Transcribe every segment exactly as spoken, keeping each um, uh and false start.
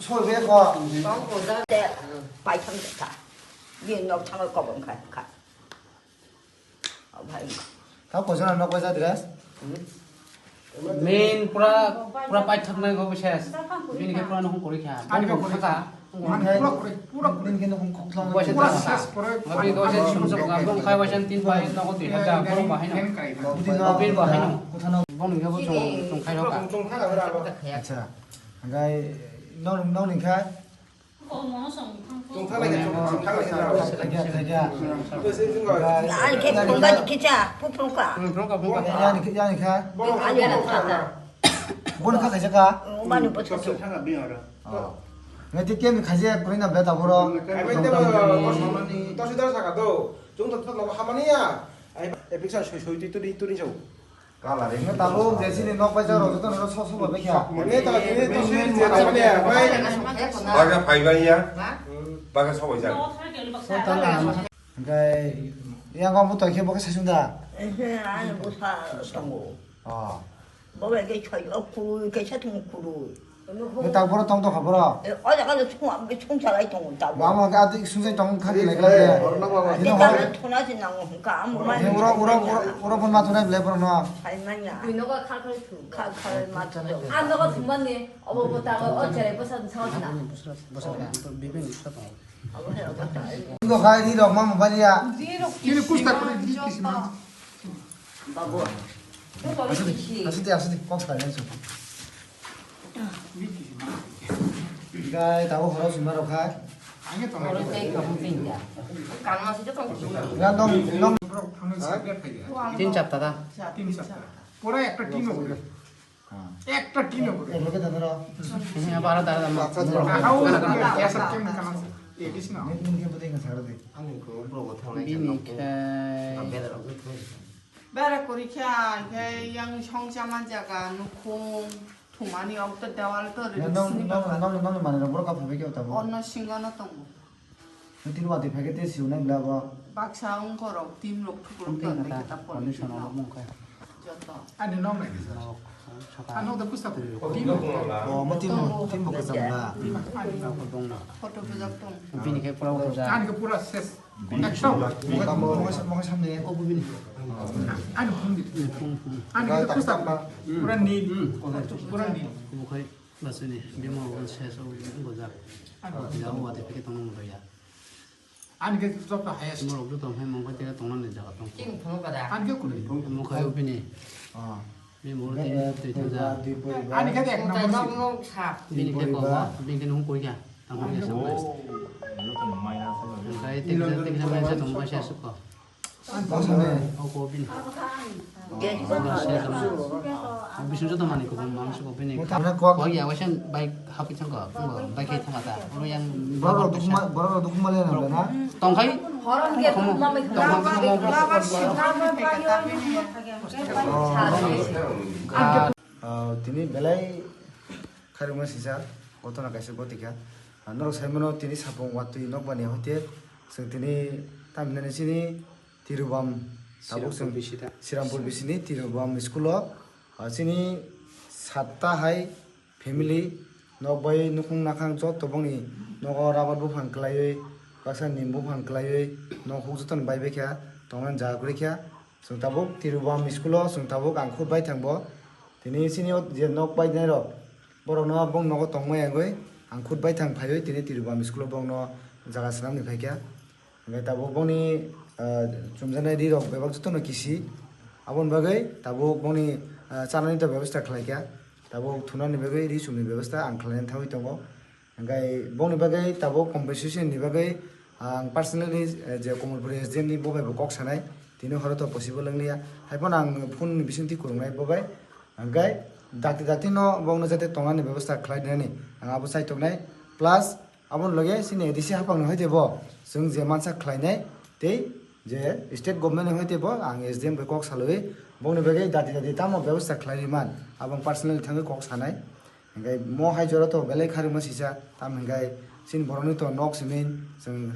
Soi be ko. Tong ko da de, pai thang de ka. Ye nok thang ko bang ka ka. Tao koichana nok bai jadres. Main pura, pura paithak nai go ses. Bini khe pura nokong kori kha. Ani khe kori kha. Ani khe pura kori, pura kori. Bini khe nokong khoklang. Waisa pura ta. Ses kori. Mabi go ses sumsok ga bong khai waisa tin pai nogo dui hajar bong bahai no. Bini no. Bini bahai no. Kuthano. Bong ni khe bo chung, chung khai rok ka. Chung khai rok ka. Acha. Hingkai nok, nok ni kha. Ani khe phunga ni khe cha, phung phung kha. Phung phung kha, phung kha. Ani khe, ani kha. Ani phung kha. Bono kha khaisa kha. Mani bo chok chok. Ngai te kem khaisa kuri na beta boro. Ai bai te ba, tosi dara saka to. Chung to to hamani ya. Ai epic sa soi soi tu tu tu ni chau. Kala ring. Tabuk jesini nok bai jaro joto no so so ba bekha. Mane ta tini to sui je mane bai. Baga phai bai ya. Baga so bai ja. Hingkai yang kamu to khe bo khe sasung da. Ehe, ani bo sa tongo. Oh. Bo bai khe choi o khuru khe sa thung khuru. Ni tak boro tong tong kha boro. E, o jaga le sung, sung salai tongo ta. Bo amo khe ati sung sai tong kha le kha le. Ni ta thuna si nang ka am ma. Ni uro, uro, uro, uro phone ma thuna le boro no. Sai ma ya. Bui no ka khar khar thu. Khar khar ma thu. Am no ka thumani. Obo bo ta o chere bo sa sa na. Bo sa na. Bibi ni sa tong. Abo he obo ta. Ngo khai ni rok ma mobile ya. Kini kusta kore di kisi ma. Babu. Asadi, asadi, asadi, kok sa ya su. Gai tabo horo sima rok khai. Horo tei kaham tin ya. Kanma se jotong. Ga nong, nong. Tin chapta da. Tin chapta. Pura ekta tin obo. Ekta tin obo. Ekta tin obo. Hingke dada ro. Hingke bara dada ma. Akau esa kem kana. Edis na. Nin, nin ke putih ngasar de. Ani ko bro ko thangnai. Bini khai. Bera kori kha, hingke yang song chama jaga, nukhung, thumani okto dewal to. Ya, nong, nong, nong, nong mani rok boro kapha bai khe tabo. Onno singo no tongo. Nutini watwi phai khe tei siunai bla bo. Baksa wngkha rok, team rok thuklok tei khe ta condition o mung khe. Joto. Ani nok nai kisa. Nok, saka. Ano da kusa ko. Team rok. O, mo team, team bo kwcham bla. Ani nok bong na. Photo bujak tong. Bini khe pura bujak. Ani khe pura ses. Action. Mo, mo, mo samne. O bini. Ani phung di. Phung, phung. Ani khe kusa. Pura ni. Pura ni. Mo khai. Basini bimol gon ses o bojak. Jao wati peke tongmung rwya. Ani ke joto highest. Bimol obo tong hai mungkha tira tongna ni jaga tong. King phungo kada. Ani ke kuni. Mungkha yo bini. Ah. Bimol tini twi thangja. Ani ke ek number si. Bini ke ko ba, bini ke nung koi kya. Tang koi kya sa. Mungkha tini tini tong ba sa suko. Ang kok sane. O ko bini. Bisu joto mani ko bini, mami ko bini. Mutha na kok. Kok ya wasan bai hapi thang ko, bike hai thang ta. Oro yang borok rok dukma, borok rok dukma le na na. Tongkhai. Horon ge dukma mai thang. Ah, tini belai kharima sisa, kotona kaisa gotika. Ah, norok sai mano tini sapung watwi nokbani hoite, chwng tini tamhinani chini Tirubam, tabuk Sirampur chwng bisi da. Sirampur bisini Tirubam school o, ah, chini satta hai family nok bai nukhung nakhang joto bongni nogo rabar buphang kwlaiwi, baksa nim buphang kwlaiwi, nok huk jotono bai bai kha, tongna jaga kwrwi kha. Chwng tabuk Tirubam school o chwng tabuk ang khut bai thang bo. Tini chini o je nok bai nai rok, borok no bong nogo tongmai yangwi ang khut bai thang phaiwi tini Tirubam school o bong no jaga swnam ni phai kha. Hingke tabuk bongni, ah, chumjaknai ri rok bebak jotono kisi. Aboni bagwi tabuk bongni, ah, chanani to bebostha khlai kha. Tabuk thunani bagwi ri chumni bebostha ang khlaina thangwi tongo. Hingke bongni bagwi tabuk compensation ni bagwi ang personally, eh, je Kamalpur S D M ni bo bai bo kok sanai. Tini horo to possible wng liya. Hai phano ang phone ni bisingtwi kwrwngnai bo bai. Hingke dakti dakti no bongno jate tongnani bebostha khlai dinani ang abo chai tongnai. Plus, Aboni loge chini A D C haphang ni hoite bo chwng je mansa khlainai tei je state government ni hoite bo ang S D M bai kok salwi bongni bagwi dati dati tamo bebostha khlai ri man, abo ang personally thangwi kok sanai. Hingke mo hai jora to belai kharima sisa, tamo hingke chini borokni to nok simi chwng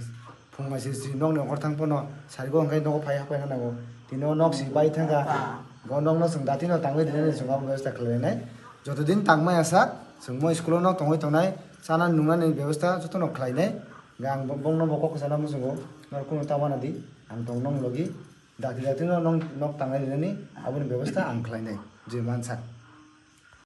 phung hai se si nokni okhor thang phano sarigo hingke nogo phai hapai na nango, tini o nok si bai thangkha, bo nokno chwng dati no tangwi rinani chwng abo bebostha khlainai. Jotodin tangmaya sak, chwng mo school-o nok tongwi tongnai, chana nungnani bebosta jotono khlainai. Hwnkhe ang bo-, bongno bo kok kwchana muchungo, norok kunu ta wana di, ang tong nong logi, dakti dakti no nong nok tangnai rinani, aboni bebosta ang khlainai, je mansak.